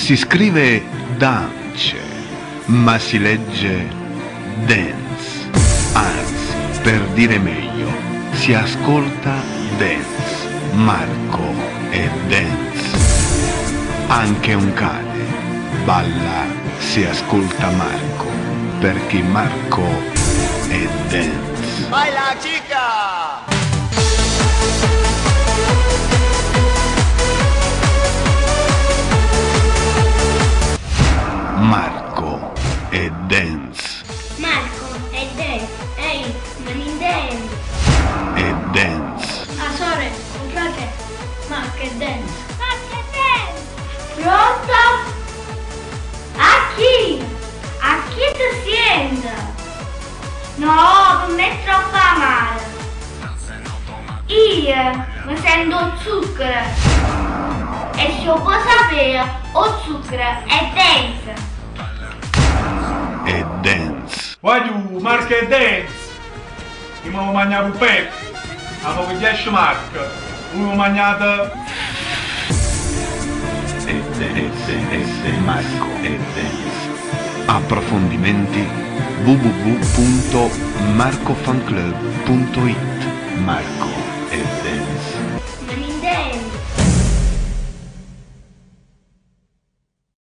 Si scrive dance, ma si legge dance. Anzi, per dire meglio, si ascolta dance. Marco è dance. Anche un cane balla se ascolta Marco, perché Marco è dance. Baila chica! Marco è dance. Marco è dance, ehi, ma non dance. È dance. A sore, un frate, Marco è dance. Marco è dance! Pronto? A chi? A chi ti sente? No, per me è troppo amaro. Io mi sento zucchero. E se lo può sapere, o zucchero è dance. È dance. Voglio Marco e Dance! Io mi mangiavo un pezzo, avevo 10 marche, uno mangiato È dance. È Marco è dance. Approfondimenti www.marcofanclub.it Marco.